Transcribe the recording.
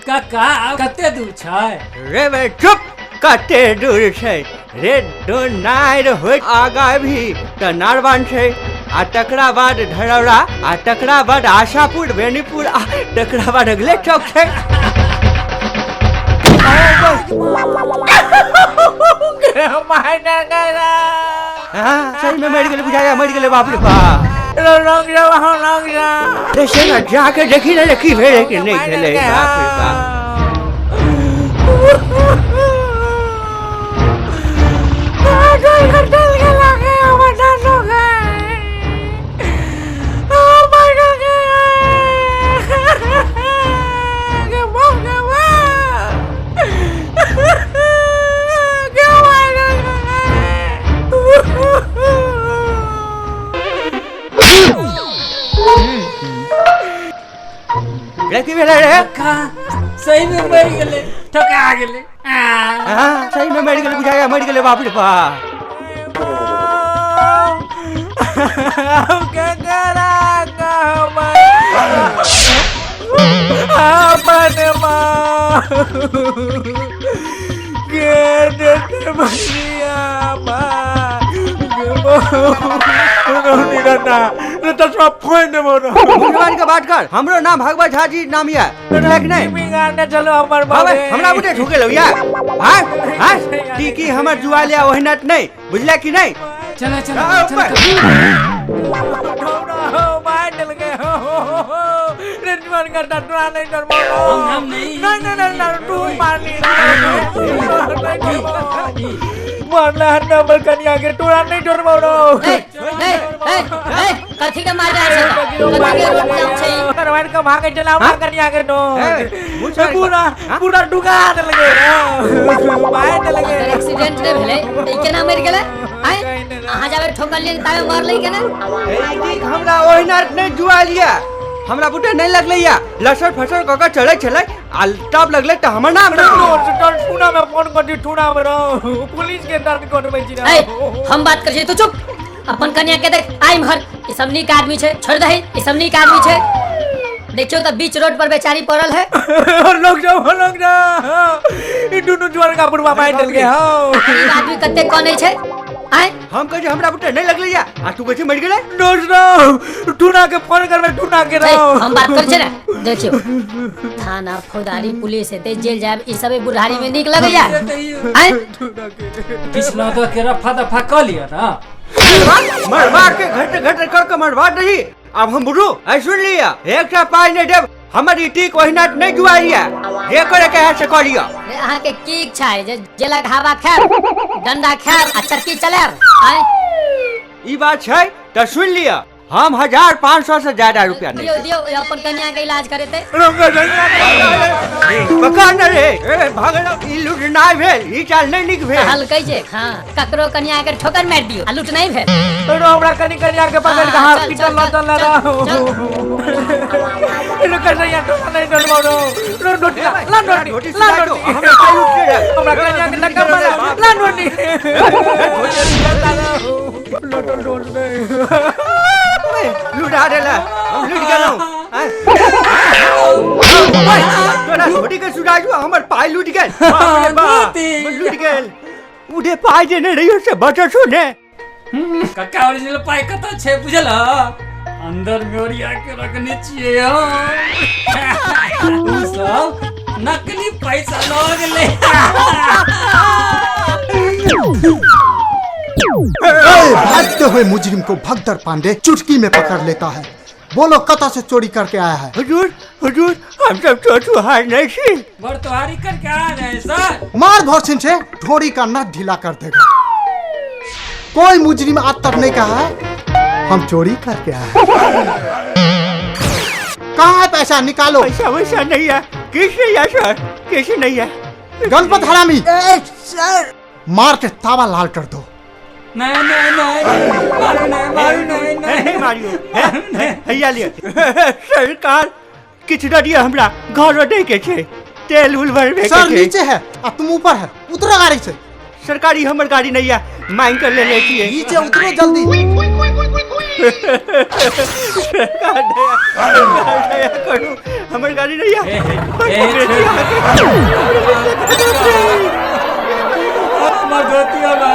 काका कते दूर छै? रे बे चुप, कते दूर छै रे? दोनारि होइत आगा भी तऽ नारवान छै, आ तकरा बाद धरौरा, आ तकरा बाद आशापुर बेनीपुर, आ तकरा बाद अगले चौक छै। सही में मरि गेलै, बुझाया मरि गेलै। बाप रे बाप, रे से ना जाके देखी ना की भेलै कि नहि भेलै। बाप रे बाप, रे की भेलै रे? काका सही में मरि गेलै, ठोका गेलै। सही में मरि गेलै, बुझाया मरि गेलै। बाप रे बाप, भगवान के बात कर, हमरो नाम भगवत झा जी नाम या नहीं। चलो हमरा बुझे झुके लो यार। हां हां की की हमर जुआ लिया ओहिना नहीं, बुझला कि नहीं? चलो चलो चलो। कनिया के तोरा नहीं डरबाउ। ए ए कथी के मार रहल छै? कथी के रोड जाम छै? करवाइन के भागे चला कनिया के तो पूरा पूरा डुगा देलकै, मार देलकै। अगर एक्सीडेंट नै भेलै त ई केना मरि गेलै? आय अहाँ जाबे ठोकलियै ताबे मरलै केना? ए हमरा ओहिना नै जुआ लिया, हमरा बुटे नहीं लगलै या लसर फसर क के चलै छलै आ टप लगलै त हमर नाम ठूना में फोन कर दी, ठूना में रहो पुलिस के दर्द करबै छी। ए हम बात कर छी तू चुप। अपन कन्या के देख आइ मर, ई सब नीक आदमी छै, छोड़ दही, ई सब नीक आदमी छै। देखियो त बीच रोड पर बेचारी पड़ल है। लोग जाओ लोग जाओ, ई दुनू जुआन का बुढ़वा मार देलकै। हां आदमी कते कनै छै। आय हम कहै हमरा बुटे नहीं लगलै या आ तू कहै मरि गेलै। दोस्त टूना के फोन करबै, टूना के रहो हम बात कर छै ना। देखियो थाना फौजदारी पुलिस हेतै, जेल जायब, ई सब बुढ़ारी में नीक लगैया। आय किछ ल द के रफा दफा क लिया ना, मरवा के घट घट कर के मरवा दही। अब हम बुढ़ू ऐ सुन लिया, एकटा पाई नहीं देब, हमर ई टीक ओहिना नहीं जुआइया, जे करे के है से कर लिया। अहाँ के की इच्छा है जे जेलक हवा खायब, डंडा खायब आ चक्की चलायब? आय ई बात छै त सुन लिया, हम 1500 से ज्यादा रुपया नहीं दियो। दियो अपन कन्या के इलाज करेते। पकड़ न रे, ए भागल, ई लूट नहीं भेल, ई चाल नहीं नीक भेल। हल कहै छै हां ककरो कन्या के ठोकर मार दियो आ लूट नहीं भेल। रो हमरा कनी कन्या के पकड़ के हॉस्पिटल ल चल रहो। रो कन्या तो नहीं डरबो रो रो डोटी ला डोटी ला डोटी, हमरा के लूट के हमरा कन्या के धक्का मार ला डोटी लोटो डोट नहीं लुटा देला, हम लुट गेलौं। तोरा छोड़ी के सुराजू हमर पाई लुट गेल। बाप रे बाप, लुट गेल। उठे पाई देने रहियो से बचल छो ने। काका ओरिजिनल पाई कत छै बुझल? अंदर में ओरिया के रखने छियै। उ सब नकली पैसा ल गेलै। भागते हुए मुजरिम को भगदड़ पांडे चुटकी में पकड़ लेता है। बोलो कता से चोरी करके आया है? हुजूर हुजूर हम सब चोर नहीं छी, बर्तवारी करके आ रहे हैं सर। मार भोसिन से ढोरी का नट ढीला कर देगा। कोई मुजरिम आज तक नहीं कहा है हम चोरी करके आए। कहाँ है पैसा? निकालो। पैसा वैसा नहीं है, किस नहीं है सर, किस नहीं है। गणपत हरामी सर, मार के तावा लाल कर दो। नहीं नहीं नहीं मारू नहीं, मारू नहीं, नहीं मारियो हैया लिया। सरकार किछ दऽ दिअ हमरा, घरो दै के छै, तेल उल भरबे के सर नीचे है आ तुम ऊपर है, उतरो गाड़ी से। सरकारी हमर गाड़ी नहीं है, मांग कर ले ले छियै। नीचे उतरो जल्दी। सरकार दया, दया करू, हमर गाड़ी नहीं ए, है। ए, हमर धोती वाला।